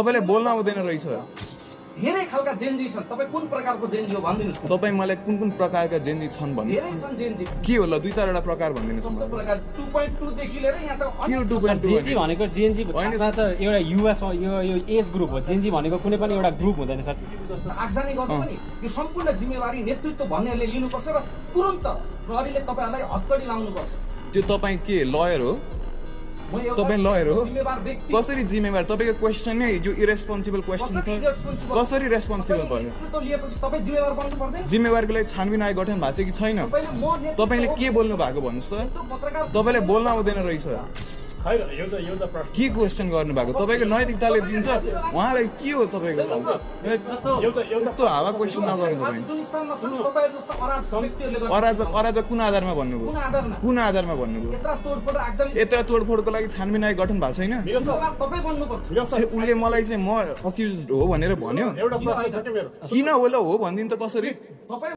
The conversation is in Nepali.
तपाईले बोल्न आउँदैन रहेछ धेरै खालका जेनजी छन् तपाई कुन प्रकारको जेनजी हो भन्दिनुस् तपाई मलाई कुन प्रकारका जेनजी छन् भन्नु धेरै छन् जेनजी के होला दुई चारवटा प्रकार भन्दिनुस् कस्तो प्रकार 2.2 देखि लिएर यहाँ त के 2.2 जेनजी भनेको जेनजी त एउटा युएस यो एज ग्रुप हो जेनजी भनेको कुनै पनि एउटा ग्रुप हुँदैन सर आगजनी गर्नु पनि यो सम्पूर्ण जिम्मेवारी नेतृत्व भन्नेले लिनुपर्छ र तुरुन्त प्रहरीले तपाईहरुलाई हत्कडी लाउनुपर्छ त्यो तपाई के लयर हो तपाई लयर हो कसरी जिम्मेवार तपाईको क्वेशन नै यो इरेस्पोन्सिबल क्वेशन छ कसरी रेस्पोन्सिबल भयो तपाई जिम्मेवार बन्नु पर्दैन जिम्मेवारको लागि छानबिन आयोग गठन भएको छ कि छैन तपाईले के बोल्नु भएको भन्नुस् त तपाईले बोल्न आउँदैन रहेछ के क्वेशन गर्नु भएको तपाईको नैतिकताले दिन्छ उहाँलाई के हो तपाईको यस्तो हावा क्वेशन नगर्नु तपाईँ अराजक कुन आधारमा भन्नुभयो कुन आधारमा भन्नुभयो यत्रो तोडफोडको लागि छानबिन आयोग गठन भएको छैन उसले मलाई चाहिँ म अक्युज हो भनेर भन्यो किन होला हो भनिदिनु त कसरी